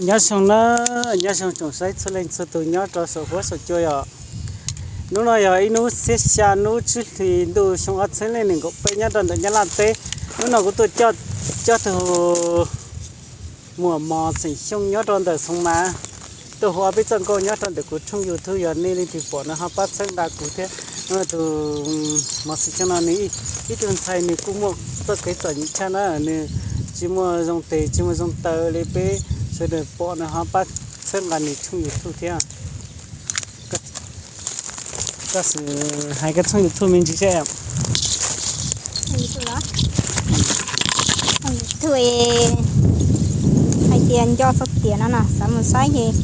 Nyob zoo na, nyob zoo tsoom saib txhua leej txhua tus nyob rau saum huab saum cua yom. Hnub no yog ib hnub xiab xya, hnub tsib hlis, ntuj xyoo ob txhiab leej nees nkaum peb nyob rau ntawm Nyab Laj teb. Hnub no kuv tuaj coj tug muam mos xeem Xyooj nyob rau ntawm Xoo Mas tuaj hu ob peb txoj nkauj nyob rau ntawm kuv tshooj YouTube. Yog nej leej twg pom no ho pab txhawb nqa kuv thiab. Tus mos xeem Xyooj no nws ib tug ntxhais nws kuj muaj txoj kev txom nyem tshaj na, nws tsis muaj zoo tes tsis muaj zoo taw li peb sawv daws pom no ho pab txhawb nqa nws tshooj YouTube thiab. Koj hais koj tshooj YouTube me ntsis seb. YouTube hais tias Nco Txhua Tiam no na, xav mus saib ces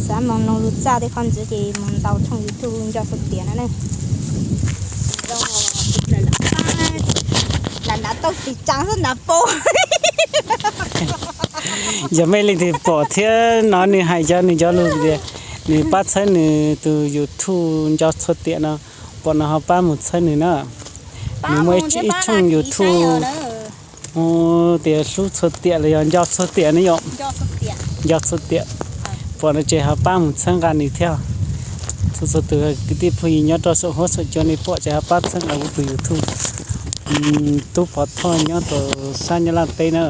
xav mus noog lus txaj tej qhov ntxiv ces mus ntaus tshooj YouTube Nco Txhua Tiam no ne. Lam nab tau tis tsaa xwb nab pab. Yog mej leej twg pom thiab no nws hais cov nws cov lus tias nws pab txhawb nws tus YouTube Nco Txhua Tiam no, pom no ho pab mus txhawb nws na. Nws muaj ib tshooj YouTube tias Hlub Txhua Tiam los yog Nco Txhua Tiam ne yom. Nco Txhua Tiam. Pom no ces ho pab mus txhawb nqa nws thiab. Txhua txhua tus kwv tij phooj ywg nyob rau saum huab saum cua nej pom ces ho pab txhawb nqa kuv tus YouTube Tub Pov Thoj nyob rau sab Nyab Laj teb na.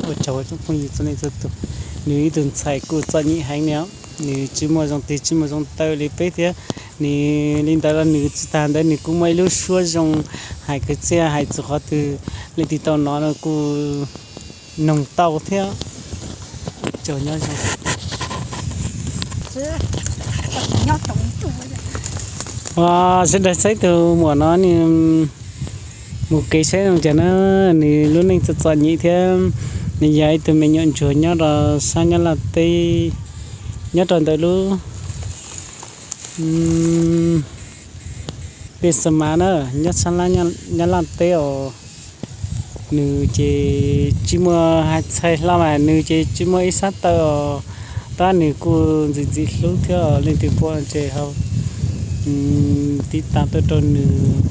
Ua tsaug tsoom phooj ywg txhua leej txhua tus. Nws ib tug ntxhais kuj txom nyem heev ne, nws tsis muaj zoo tes tsis muaj zoo taw li peb thiab. Nws li ntawd los nws tsis tas ntawd nws kuj muaj ib lub suab zoo hais kwv txhiaj hais txog qhov twg leej twg tau hnov no kuj noog tau thiab. Ua tsaug nyob zoo. Sawv daws saib tus muam no nws mus kev saib zoo cas na, nws lub neej txom txom nyem thiab. Nws yog ib tug me nyuam ntsuag nyob rau sab Nyab Laj teb, nyob rau ntawm lub pej Xoo Mas na, nyob sab Nyab Laj teb os. Nws ces tsis muaj hais txhais hlo mas nws ces tsis muaj ib sab taw os. Tab nws kuj ntxim ntxim hlub thiab os, leej twg pom ces ho tiv tas tuaj rau nws,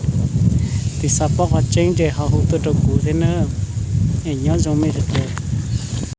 tiv xav paub qhov tseeb ces ho hu tuaj rau kuv thiab na. Es nyob zoo mej sawv daws.